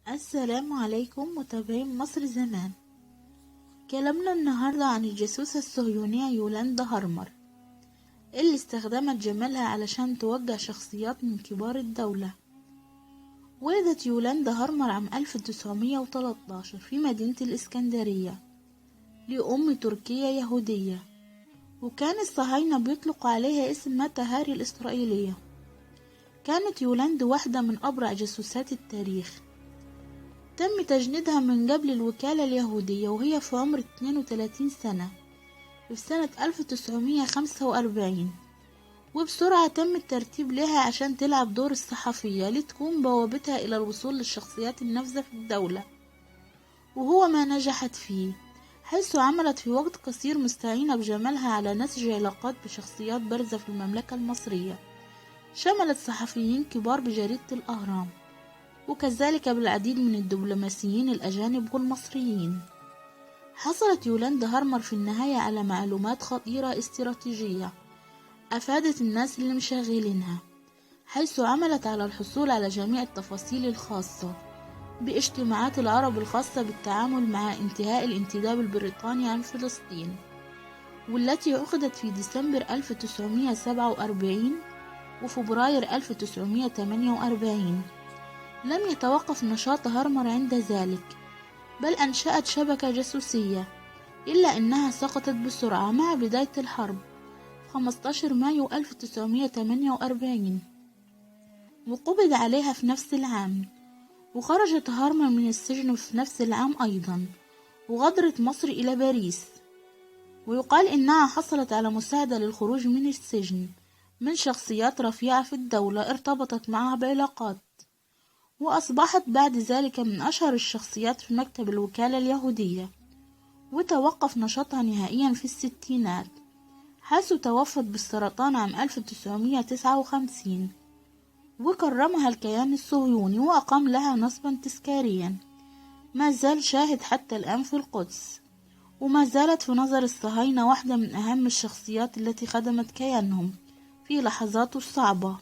السلام عليكم متابعين مصر زمان. كلامنا النهاردة عن الجاسوسة الصهيونية يولاندا هارمر اللي استخدمت جمالها علشان توجه شخصيات من كبار الدولة. ولدت يولاندا هارمر عام 1913 في مدينة الإسكندرية لأم تركية يهودية، وكان الصهاينة بيطلقوا عليها اسم ماتا هاري الإسرائيلية. كانت يولاند واحدة من أبرع جاسوسات التاريخ. تم تجنيدها من قبل الوكالة اليهودية وهي في عمر 32 سنة في سنة 1945، وبسرعة تم الترتيب لها عشان تلعب دور الصحفية لتكون بوابتها إلى الوصول للشخصيات النافذة في الدولة، وهو ما نجحت فيه، حيث عملت في وقت قصير مستعينة بجمالها على نسج علاقات بشخصيات بارزة في المملكة المصرية، شملت صحفيين كبار بجريدة الأهرام، وكذلك بالعديد من الدبلوماسيين الأجانب والمصريين. حصلت يولاندا هارمر في النهاية على معلومات خطيرة استراتيجية أفادت الناس اللي مشغلينها، حيث عملت على الحصول على جميع التفاصيل الخاصة باجتماعات العرب الخاصة بالتعامل مع انتهاء الانتداب البريطاني عن فلسطين، والتي عقدت في ديسمبر 1947 وفبراير 1948. لم يتوقف نشاط هارمر عند ذلك، بل أنشأت شبكة جاسوسية، إلا أنها سقطت بسرعة مع بداية الحرب 15 مايو 1948، وقبض عليها في نفس العام. وخرجت هارمر من السجن في نفس العام أيضا، وغادرت مصر إلى باريس. ويقال إنها حصلت على مساعدة للخروج من السجن من شخصيات رفيعة في الدولة ارتبطت معها بعلاقات، وأصبحت بعد ذلك من أشهر الشخصيات في مكتب الوكالة اليهودية. وتوقف نشاطها نهائيا في الستينات، حيث توفت بالسرطان عام 1959، وكرمها الكيان الصهيوني وأقام لها نصبا تذكاريا ما زال شاهد حتى الآن في القدس. وما زالت في نظر الصهاينة واحدة من أهم الشخصيات التي خدمت كيانهم في لحظاته الصعبة.